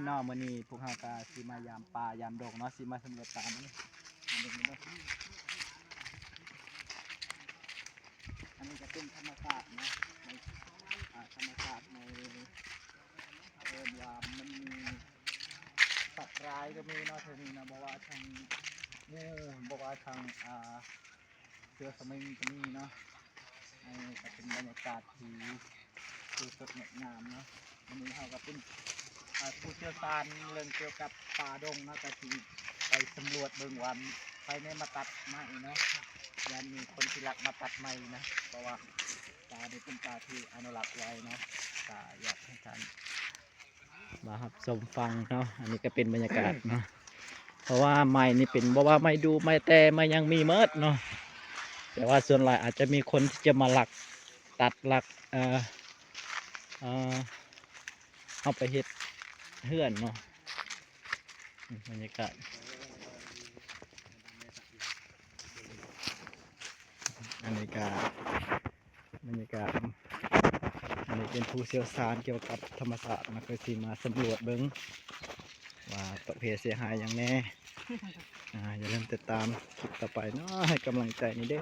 ເນາະ ມື້ນີ້ພວກເຮົາກໍຊິມາຢາມປ່າຢາມດົງເນາະ ຊິມາສຳຫຼວດປ່າມື້ນີ້. ອັນນີ້ກໍເປັນທຳມະຊາດເນາະ ໃນ ອ່າ ທຳມະຊາດໃນ ເອີ້ນວ່າມັນມີສັດຮ້າຍກໍມີເນາະ ເທື່ອນີ້ເນາະ ບໍ່ວ່າທາງງູ ບໍ່ວ່າທາງ ອ່າ ເສືອສະໝິງກໍມີເນາະ. ອັນນີ້ກໍເປັນບັນຍາກາດທີ່ ທີ່ສົດງົດງາມເນາະ. ວັນນີ້ເຮົາກໍເປັນ ອ່າ ຜູ້ຊ່ຽວຊານເລື່ອງກ່ຽວກັບປ່າດົງເນາະ ກໍຊິໄປສຳຫຼວດເບິ່ງວ່າໃຜແນ່ມາຕັດໄມ້ເນາະ ຢ້ານມີຄົນທີ່ລັກມາຕັດໄມ້ນະ ເພາະວ່າປ່ານີ້ເປັນປ່າທີ່ອະນຸລັກໄວ້ເນາະ ກໍຢາກໃຫ້ທ່ານ ມາຮັບຊົມຟັງເນາະ. ອັນນີ້ກໍເປັນບັນຍາກາດເນາະ ເພາະວ່າໄມ້ນີ້ເປັນ ບໍ່ວ່າໄມ້ດູ່ໄມ້ແຕ່ໄມ້ຫຍັງມີໝົດເນາະ ແຕ່ວ່າສ່ວນຫຼາຍອາດຈະມີຄົນທີ່ຈະມາລັກຕັດລັກ ເອີ ເອີ ເອົາໄປເຮັດເຮືອນເນາະ. ບັນຍາກາດ ອັນນີ້ກໍ ບັນຍາກາດ ອັນນີ້ເປັນຜູ້ຊ່ຽວຊານກ່ຽວກັບທຳມະຊາດເນາະ ກໍຊິມາສຳຫຼວດເບິ່ງວ່າປະເພດເສຍຫາຍຫຍັງແນ່. ອ່າ ຢ່າລືມຕິດຕາມຄລິບຕໍ່ໄປເນາະ ໃຫ້ກຳລັງໃຈນີ້ເດີ.